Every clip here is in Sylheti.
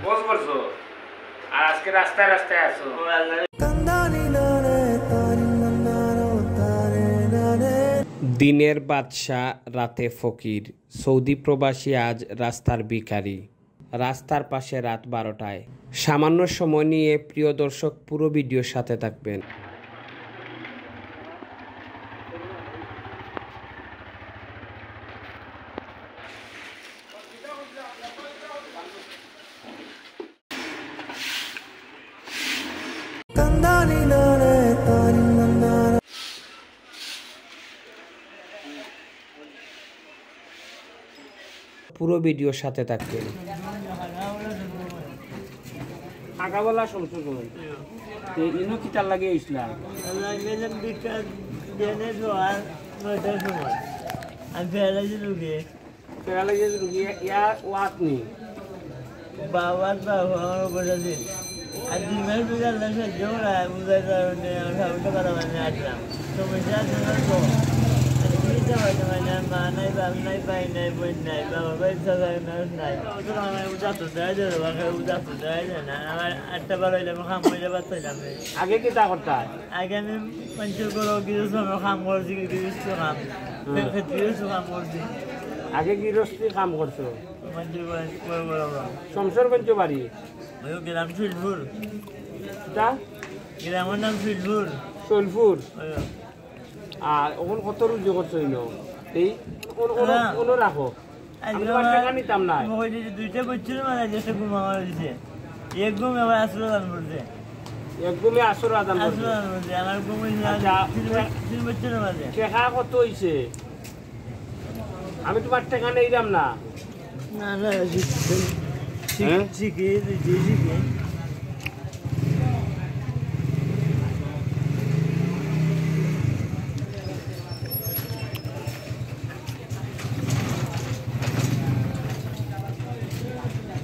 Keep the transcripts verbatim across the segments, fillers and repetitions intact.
কত করছো? আর আজকে রাস্তায় রাস্তায় আছো। দিনের বাদশা, রাতে ফকির। সৌদি প্রবাসী আজ রাস্তার ভিখারি। রাস্তার পাশে রাত বারোটায়। সামান্য সময় নিয়ে, প্রিয় দর্শক, পুরো ভিডিওর সাথে থাকবেন। পুরো ভিডিওর সাথে থাকবেন। আগাবেলা সংশোধন। তো ইনো কিতার লাগি আইছলা? আল্লাহ গেলাম বিকাল দেড়টার সময়, নয়টার সময়। আমি ফেরাইছি রুগী। ফেরাইছি রুগী, ইয়া ওয়াত নি? বাবার বাবা আমার উপরে আছে। আর দুই মাস ধরে আল্লাহ সাহায্য করা, বুঝাই পারো না, আমার সাহসটা বাড়াবার নিয়ে আসলাম। সমস্যা আছে না তো? আর কি ইচ্ছা হয় তোমার? না, মা নাই, বাপ নাই, ভাই নাই, বোন নাই, বাবা ভাই, দাদা নাই, নাই। অত আমার উদাত্ত দেয়, দাদা, বাবা উদাত্ত দেয়, না। আমার আটটা বারো হইলে আমি কাম করে বাঁচতাম না। আগে কিতা করতা? আগে আমি মানুষের ঘরো গৃহস্থ কাম করছি, গৃহস্থ কাম। হুম। গৃহস্থ কাম করছি। আগে গৃহস্থ কাম করছো? মানুষের ঘরে, ঘরে, ঘরে, ঘরে। শমশেরগঞ্জ বাড়ি? ওই গ্রাম শিলপুর। কিতা? গ্রামের নাম শিলপুর। শিলপুর? ওই। আর অখন কত রুজি করছো ইনো? এই, অন-, অন-, হ্যাঁ। অনো রাখো। আজকে আমি তোমার আমার টেকা নিতাম না। মোবাইলে যে দুইটা বছর মারা গেছে, ঘুম আমার হয়েছে। এক ঘুমে আবার আসর আদান করছে। এক ঘুমে আসর আদান করছে। আসর আদান করছে। আমার ঘুম হয়েছে আজ আচ্ছা, তিন বে-, তিন বছরের মাঝে। টেকা কত হইছে? আমি তোমার টেকা নেইলাম না। না, না, শিখ-, শিখ-, হ্যাঁ? শিখে, শিখে, শিখে।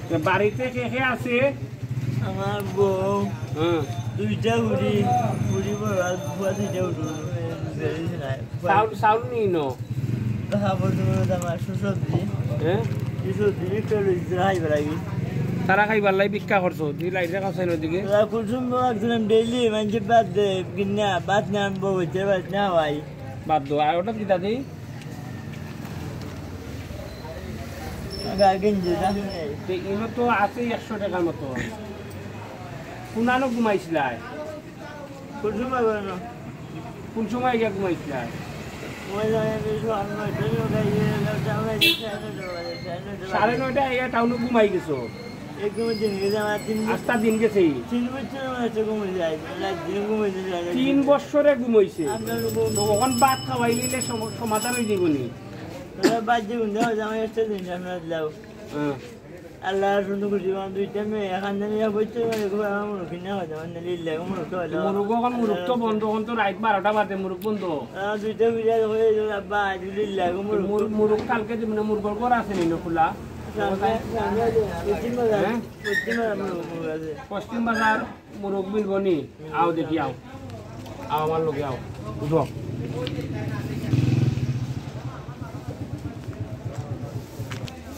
তো বাড়িতে কে কে আছে? আমার বউ, হুম। দুইটা বুড়ি, বুড়ি বড়, আর ফুয়া দুইটা উঠু, বেরিয়েছে না। চাউল, চাউল নি ন? তো হ্যাঁ, বলতে বলতে আমার শ্বশুর দি। হ্যাঁ? শ্বশুর দি বিক্রি হলো, দিতে খাইবার লাগি। তারা খাইবার লাগি ভিক্ষা করছো, তুই লাইটে কাছে নদীকে? তারা কুলসুম বড় একজন ডেইলি মানুষের বাদ দে, কিনা, বাদ না আনবো, হইতে বাদ না হয়। বাদ দো, আর ওটা কিতা দেই? আগে, আগে নিজে যা। তো ইনো তো আছে একশো টেকার মতো। কোনানো ঘুমাইছিলায়? কোন সময় বলো না? কোন সময় গিয়া ঘুমাইছিলায়? ঘুমাই যায়, আমি সকাল নয়টা, নয়টা, ইয়ে, নয়টা, নয়টা, সাড়ে নয়টা বাজে, সাড়ে নয়টা বাজে। সাড়ে নয়টা আইয়া টাউনো ঘুমাই গেছো? একদম দিন গেছে আমার তিন বছর। আস্তা দিন গেছে? তিন বছর আমার একটা ঘুমাই যায়, রাত দিন ঘুমাই যায়, রাত তিন দিন। বছরে ঘুমাইছে? আপনার ঘুম- তো অখন ভাত খাওয়াই নিলে সম-, সমাধান হয়ে যাবো নি? তাহলে বাদ দিয়ে ঘুম দেওয়া যায়, আমার একটা দিন আপনার দিলাও। হ্যাঁ। আল্লাহ সুন্দর করছি, আমার দুইটা মেয়ে, এখান থেকে ইয়া বলছে, মানে, খুব আমার মুরগ কিনা হয়, আমার লিল্লা, মুরগ তো হলো। মুরগ অখন, মুরগ তো বন্ধ, অখন তো রাত বারোটা বাজে, মুরগ বন্ধ। আহ, দুইটা বিড়াল হয়ে গেল, আব্বা, আজ লিল্লা, মুরগ। মুর-, মুরগ কালকে যে, মানে, মুরগর ঘর আছে নি, না খোলা? সামনে, সামনে আছে, পশ্চিম বাজার, হ্যাঁ? পশ্চিম বাজার মুরগ, মুরগ আছে। পশ্চিম বাজার। মুরগ মিলবো নি? আও দেখি, আও। আও, আমার লগে আও। উঠো।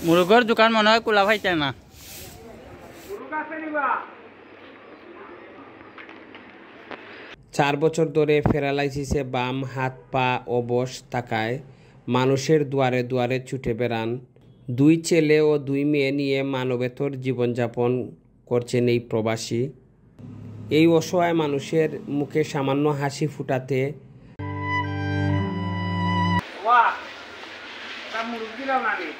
মুরগর দোকান মনে হয় খোলা পাইছে না। চার বছর ধরে প্যারালাইসিসে বাম হাত পা অবশ থাকায় মানুষের দুয়ারে দুয়ারে ছুটে বেড়ান। দুই ছেলে ও দুই মেয়ে নিয়ে মানবেতর জীবনযাপন করছেন এই প্রবাসী। এই অসহায় মানুষের মুখে সামান্য হাসি ফুটাতে ওয়া, এটা মুরব্বি লাও নানি।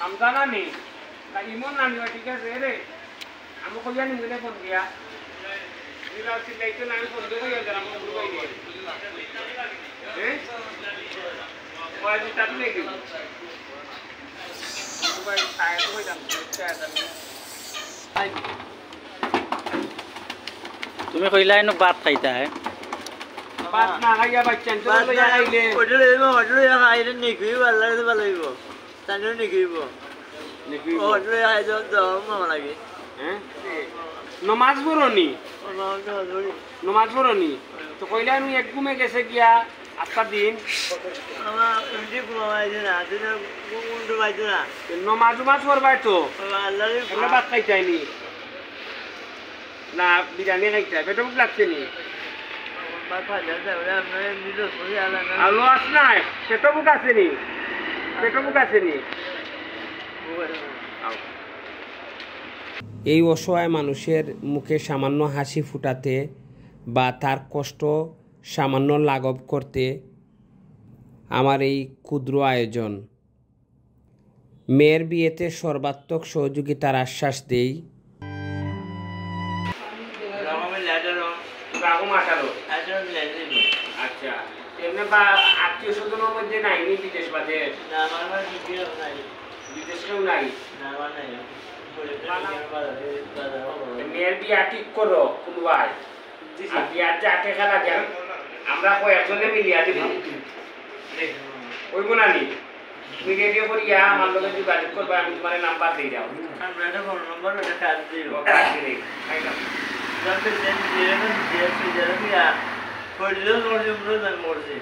হামজা নানি, না ইমন নানি, ওয়া ঠিক আছে রে। আমি কইয়া নি মিলে ফোন দিয়া। দিলা চিল্লাইতে না, আমি ফোন দিয়ে কইয়া দিলাম, ফোন দিয়ে। হ্যাঁ? ওয়া, আমি তাকে নিয়ে গেলাম। তুমি কইলা এনো ভাত খাইতা, হ্যাঁ? ভাত না খাইয়া বাচ্চা আনতে ভাত বললো, না, ইয়া খাইলে। হোটেলে যাইবো, হোটেলে ইয়া খাইলে নিকি, ভালো লাগবে, ভালো হইব। তাহলে নিকি হইব। নিকি হইব। হোটেলে খাই যাও, যাও, মামা লাগে। হ্যাঁ? নমাজ পড়নি? নমাজ পড়ি। নমাজ পড়নি? তো কইলে আমি এক ঘুমে গেছে গিয়া আটটা দিন। আমার এমনি ঘুমাইছে না, দিনে ঘুম উল্টো পাইতো না। নমাজ উমাজ পড়বায় তো। বাবা, আল্লাহর এগুলো ভাত খাইতায়নি। না, বিরিয়ানি খাইতায়, পেটো ভুক লাগছে নি? আমার ভাত খাইলে যাবে, আমরা এমনি তো সরি আল্লাহ না। আর লস নাই, পেটো ভুক আছে নি? পেটো ভুক আছে নি? এই অসহায় মানুষের মুখে সামান্য হাসি ফুটাতে বা তার কষ্ট সামান্য লাঘব করতে আমার এই ক্ষুদ্র আয়োজন। মেয়ের বিয়েতে সর্বাত্মক সহযোগিতার আশ্বাস দেই। রাগম আঠারো। আচ্ছা, এমনি বা আত্মীয় স্বজনের মধ্যে নাইনি বিদেশ বাদে? না, আমার ভাই বিদেশ নাই। বিদেশেও নাই? না, আমার নাই। মেয়ের বিয়া ঠিক করো কোনোবায়। জি, জি। আর বিয়ার যে আটে খেলা যান, আমরা কয়েকজনে মিলিয়া দিব। অইবো না নি? তুমি রেডি করিয়া আমার লগে যোগাযোগ করবা, আমি তোমার নাম্বার দিয়ে যাও। আমরা এটা ফোন নম্বর, ওটা কাজ দিও। ও, কাজ দিলে। খাইলাম। জানতে চাই, বিয়ে না, বিয়ে আছে, যারা বিয়া। কইলেও তোমার জন্য জান মরছে।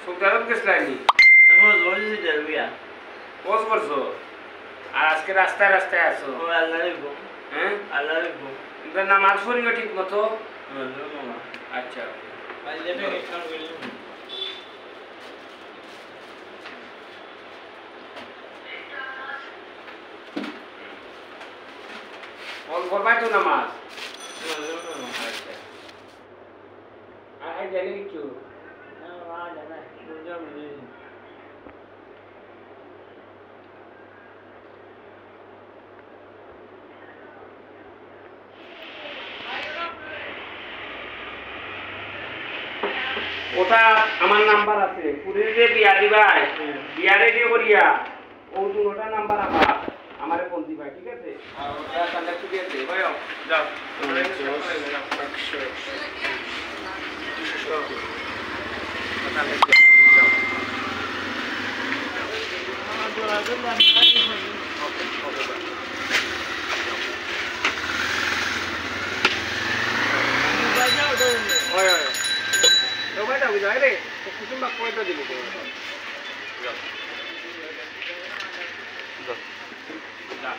সৌদি আরব গেছিলাম নি? আমি বলছি যে বিয়া। বস বলছো? আর আজকে রাস্তায় রাস্তায় আছো? ও আল্লাহ রে গো। হ্যাঁ? আল্লাহ রে গো। তোমরা নামাজ পড়িও ঠিক মতো? আল্লাহ মামা। আচ্ছা। কাল যাবে, কাল গেলে। বল, পড়বায় তো নামাজ? আল্লাহ মামা। আচ্ছা। আর, আর জানি কিছু? না, আর জানি না। বুঝলাম, বুঝলাম। ওটা আমার নাম্বার আছে, পুলিশে বিয়া দিবায়, বিয়া রেডি করিয়া, ও দুটা নাম্বার আমার, আমারে ফোন দিবায়, ঠিক আছে? আর ওটা কন্ট্যাক্ট করিয়া দে, ভাই, যাও। পঞ্চাশ, একশো, একশো, দুশো সত্তর। হয়, হয়। তো ভাই, যাবি, যাই রে। তো কুসুম বাক্য একটা দিবি তো। যাও। যাও।